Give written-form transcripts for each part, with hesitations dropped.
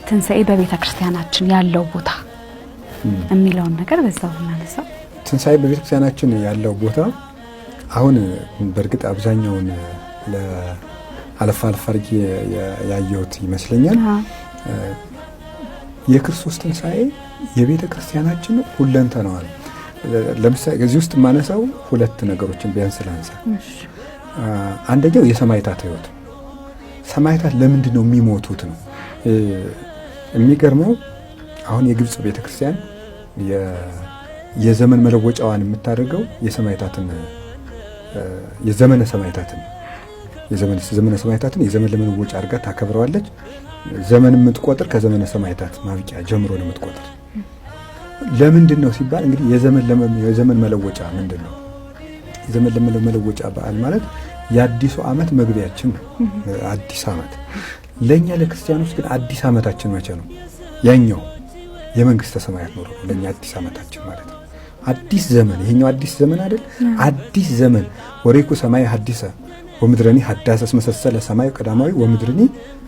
ትንሣኤ በቤተ ክርስቲያናችን ያለው ቦታ የሚለውን ነገር በዛው እናነሳው። ትንሣኤ በቤተ ክርስቲያናችን ያለው ቦታ አሁን በእርግጥ አብዛኛውን አለፍ አለፍ አድርጌ ያየሁት ይመስለኛል። የክርስቶስ ትንሣኤ የቤተ ክርስቲያናችን ሁለንተናዋ ነው። ለምሳሌ እዚህ ውስጥ የማነሳው ሁለት ነገሮችን ቢያንስ ላንሳ። አንደኛው የሰማዕታት ሕይወት። ሰማዕታት ለምንድን ነው የሚሞቱት ነው። የሚገርመው አሁን የግብፅ ቤተክርስቲያን የዘመን መለወጫዋን የምታደርገው የሰማዕታትን የዘመነ ሰማዕታትን የዘመነ ሰማዕታትን የዘመን ለመለወጫ አድርጋ ታከብረዋለች። ዘመን የምትቆጥር ከዘመነ ሰማዕታት ማብቂያ ጀምሮ ነው የምትቆጥር። ለምንድን ነው ሲባል እንግዲህ የዘመን መለወጫ ምንድን ነው? የዘመን መለወጫ በዓል ማለት የአዲሱ ዓመት መግቢያችን ነው። አዲስ ዓመት ለእኛ ለክርስቲያኖች ግን አዲስ ዓመታችን መቼ ነው? ያኛው የመንግስተ ሰማያት ኖሮ ነው ለእኛ አዲስ ዓመታችን ማለት ነው። አዲስ ዘመን ይሄኛው አዲስ ዘመን አይደል? አዲስ ዘመን ወሬኩ ሰማይ ሐዲሰ ወምድረኒ ሐዳሰ እስመ ሰሰለ ሰማይ ቀዳማዊ ወምድርኒ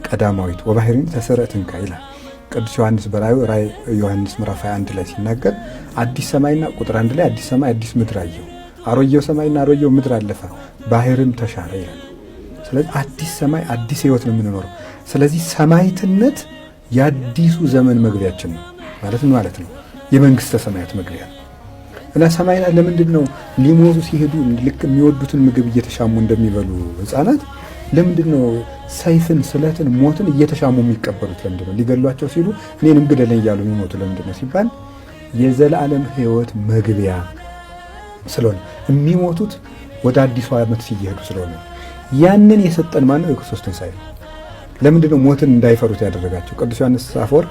ቀዳማዊት ወባሕርኒ ተሰረትንከ ይላል ቅዱስ ዮሐንስ በራእዩ ራእይ ዮሐንስ ምዕራፍ 21 ላይ ሲናገር አዲስ ሰማይና ቁጥር 1 ላይ አዲስ ሰማይ አዲስ ምድር አየሁ፣ አሮጌው ሰማይና አሮጌው ምድር አለፈ፣ ባህርም ተሻረ ይላል። ስለዚህ አዲስ ሰማይ አዲስ ሕይወት ነው የምንኖረው። ስለዚህ ሰማዕትነት የአዲሱ ዘመን መግቢያችን ነው ማለት ነው ማለት ነው የመንግስተ ሰማያት መግቢያ ነው። እና ሰማዕታት ለምንድን ነው ሊሞቱ ሲሄዱ ልክ የሚወዱትን ምግብ እየተሻሙ እንደሚበሉ ሕፃናት ለምንድን ነው ሰይፍን፣ ስለትን፣ ሞትን እየተሻሙ የሚቀበሉት? ለምንድን ነው ሊገሏቸው ሲሉ እኔንም ግደለኝ እያሉ የሚሞቱ ለምንድን ነው ሲባል የዘላለም ሕይወት መግቢያ ስለሆነ የሚሞቱት ወደ አዲሱ ዓመት ሲሄዱ ስለሆነ ያንን የሰጠን ማነው? የክርስቶስ ትንሣኤ ነው። ለምንድን ነው ሞትን እንዳይፈሩት ያደረጋቸው? ቅዱስ ዮሐንስ አፈወርቅ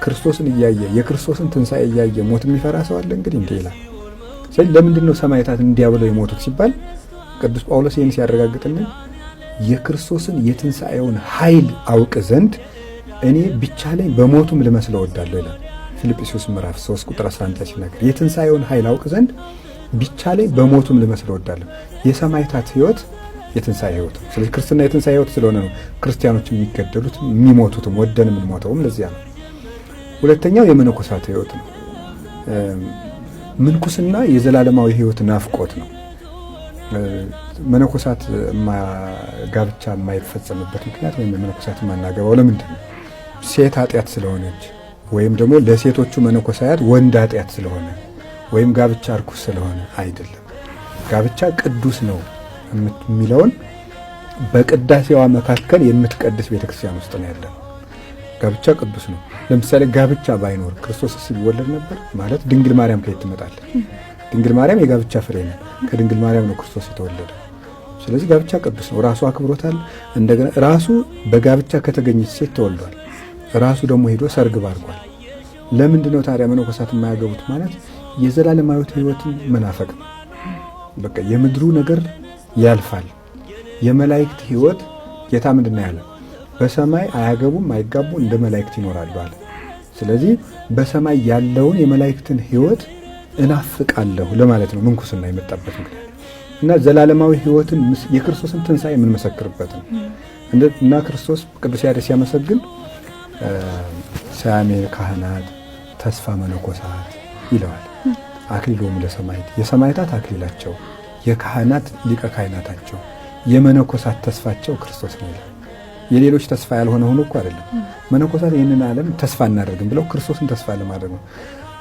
ክርስቶስን እያየ የክርስቶስን ትንሣኤ እያየ ሞት የሚፈራ ሰው አለ እንግዲህ እንዲህ ይላል። ስለዚህ ለምንድን ነው ሰማዕታት እንዲያ ብለው የሞቱት ሲባል ቅዱስ ጳውሎስ ይህን ሲያረጋግጥልን የክርስቶስን የትንሣኤውን ኃይል አውቅ ዘንድ እኔ ቢቻለኝ በሞቱም ልመስለው እወዳለሁ ይላል። ፊልጵስዩስ ምዕራፍ 3 ቁጥር 11 ላይ ሲናገር የትንሣኤውን ኃይል አውቅ ዘንድ ቢቻለኝ በሞቱም ልመስለው እወዳለሁ። የሰማዕታት ሕይወት የትንሣኤ ሕይወት ነው። ስለዚህ ክርስትና የትንሣኤ ሕይወት ስለሆነ ነው ክርስቲያኖች የሚገደሉት የሚሞቱትም፣ ወደን የምንሞተውም ለዚያ ነው። ሁለተኛው የመነኮሳት ሕይወት ነው። ምንኩስና የዘላለማዊ ሕይወት ናፍቆት ነው። መነኮሳት ጋብቻ የማይፈጸምበት ምክንያት ወይም መነኮሳት የማናገባው ለምንድን ነው? ሴት ኃጢአት ስለሆነች ወይም ደግሞ ለሴቶቹ መነኮሳያት ወንድ ኃጢአት ስለሆነ ወይም ጋብቻ እርኩስ ስለሆነ አይደለም። ጋብቻ ቅዱስ ነው የሚለውን በቅዳሴዋ መካከል የምትቀድስ ቤተክርስቲያን ውስጥ ነው ያለነው። ጋብቻ ቅዱስ ነው። ለምሳሌ ጋብቻ ባይኖር ክርስቶስ ሲወለድ ነበር ማለት ድንግል ማርያም ከየት ትመጣለች? ድንግል ማርያም የጋብቻ ፍሬ ነው። ከድንግል ማርያም ነው ክርስቶስ የተወለደው። ስለዚህ ጋብቻ ቅዱስ ነው። ራሱ አክብሮታል። እንደገና ራሱ በጋብቻ ከተገኘች ሴት ተወልዷል። ራሱ ደግሞ ሄዶ ሰርግ ባርኳል። ለምንድን ነው ታዲያ መነኮሳት የማያገቡት? ማለት የዘላለማዊት ሕይወትን መናፈቅ ነው። በቃ የምድሩ ነገር ያልፋል። የመላእክት ሕይወት ጌታ ምንድን ነው ያለ? በሰማይ አያገቡም አይጋቡ፣ እንደ መላእክት ይኖራሉ አለ። ስለዚህ በሰማይ ያለውን የመላእክትን ሕይወት እናፍቃለሁ ለማለት ነው ምንኩስና የመጣበት ምክንያት እና ዘላለማዊ ሕይወትን የክርስቶስን ትንሣኤ የምንመሰክርበት ነው። እና ክርስቶስ ቅዱስ ያሬድ ሲያመሰግን ሰያሜ ካህናት ተስፋ መነኮሳት ይለዋል። አክሊሎሙ ለሰማዕት የሰማዕታት አክሊላቸው፣ የካህናት ሊቀ ካህናታቸው፣ የመነኮሳት ተስፋቸው ክርስቶስ ነው ይላል። የሌሎች ተስፋ ያልሆነ ሆኖ እኮ አይደለም። መነኮሳት ይህንን ዓለም ተስፋ እናደርግም ብለው ክርስቶስን ተስፋ ለማድረግ ነው።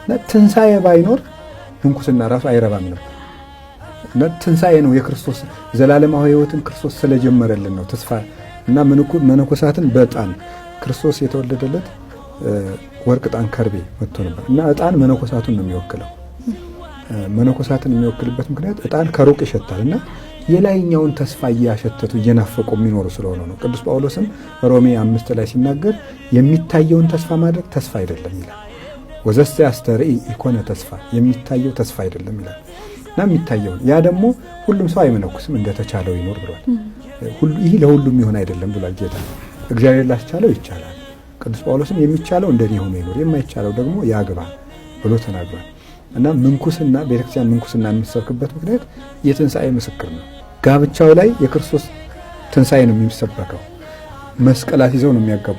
እና ትንሣኤ ባይኖር ምንኩስና ራሱ አይረባም ነበር። እና ትንሣኤ ነው የክርስቶስ ዘላለማዊ ሕይወትን ክርስቶስ ስለጀመረልን ነው ተስፋ እና መነኮሳትን በዕጣን ክርስቶስ የተወለደለት ወርቅ፣ ዕጣን፣ ከርቤ መጥቶ ነበር እና ዕጣን መነኮሳቱን ነው የሚወክለው። መነኮሳትን የሚወክልበት ምክንያት ዕጣን ከሩቅ ይሸታል እና የላይኛውን ተስፋ እያሸተቱ እየናፈቁ የሚኖሩ ስለሆነ ነው። ቅዱስ ጳውሎስም ሮሜ 5 ላይ ሲናገር የሚታየውን ተስፋ ማድረግ ተስፋ አይደለም ይላል። ወዘሰ ያስተርኢ ኢኮነ ተስፋ፣ የሚታየው ተስፋ አይደለም ይላል እና የሚታየውን ያ ደግሞ ሁሉም ሰው አይመነኩስም እንደተቻለው ይኖር ብሏል። ይህ ለሁሉም ይሆን አይደለም ብሏል ጌታ። እግዚአብሔር ላስቻለው ይቻላል። ቅዱስ ጳውሎስም የሚቻለው እንደኔ ሆኖ ይኖር፣ የማይቻለው ደግሞ ያግባ ብሎ ተናግሯል። እና ምንኩስና ቤተክርስቲያን ምንኩስና የምትሰብክበት ምክንያት የትንሣኤ ምስክር ነው። ጋብቻው ላይ የክርስቶስ ትንሣኤ ነው የሚሰበከው። መስቀላት ይዘው ነው የሚያጋቡ።